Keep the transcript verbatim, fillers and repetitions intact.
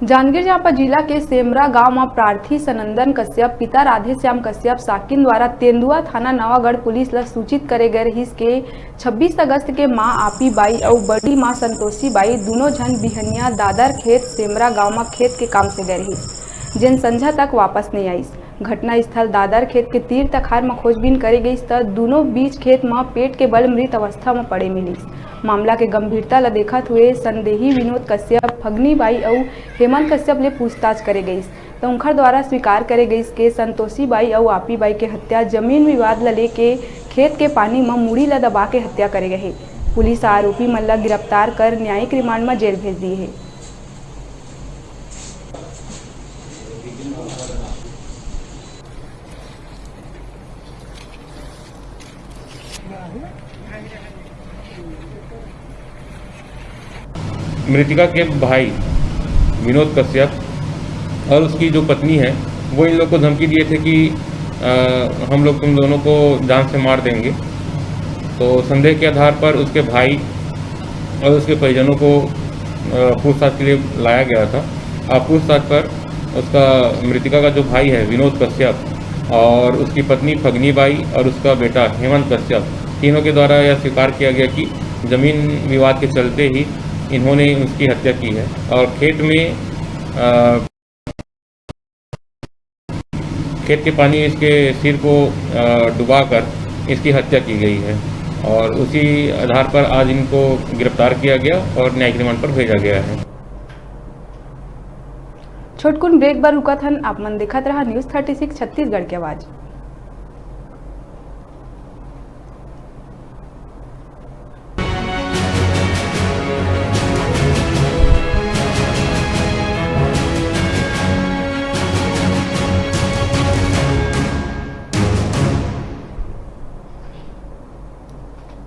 जांजगीर चांपा जिला के सेमरा गांव म प्रार्थी सनंदन कश्यप, पिता राधेश्याम कश्यप साकिन द्वारा तेंदुआ थाना नवागढ़ पुलिस ल सूचित करे गए रहिस के छब्बीस अगस्त के मां आपी बाई अउ बड़ी मां संतोषी बाई दूनों झन बिहनिया दादर खेत सेमरा गांव म खेत के काम से गए रहिस, जेन संझा तक वापस नइ आइस। घटना स्थल दादर खेत के तीर तखार म खोजबीन करे गइस, त दूनों बीच खेत म पेट के बल मृत अवस्था म पड़े मिलिस। मामला के गंभीरता ल देखत हुए संदेही विनोद कश्यप, फगनी बाई अउ हेमंत कश्यप ले पूछताछ करे गइस, त उंखर द्वारा स्वीकार करे गइस के संतोषी बाई अउ आपी बाई के हत्या जमीन विवाद ल लेके खेत के पानी म मुड़ी ल दबा के हत्या करे गए। पुलिस आरोपी मन ल गिरफ्तार कर न्यायिक रिमांड म जेल भेज दिए हे। मृतिका के भाई विनोद कश्यप और उसकी जो पत्नी है, वो इन लोग को धमकी दिए थे कि अ, हम लोग तुम दोनों को जान से मार देंगे। तो संदेह के आधार पर उसके भाई और उसके परिजनों को अ, पूछताछ के लिए लाया गया था। और पूछताछ पर उसका, मृतिका का जो भाई है विनोद कश्यप, और उसकी पत्नी फगनी बाई और उसका बेटा हेमंत कश्यप, तीनों के द्वारा यह स्वीकार किया गया कि जमीन विवाद के चलते ही इन्होंने उसकी हत्या की है। और खेत में अ, खेत के पानी इसके सिर को अ, डुबाकर इसकी हत्या की गई है और उसी आधार पर आज इनको गिरफ्तार किया गया और न्यायिक रिमांड पर भेजा गया है। छोटकुन ब्रेक बर रुकत हन, आप मन देखत रहा न्यूज़ थर्टी सिक्स छत्तीसगढ़ के आवाज़।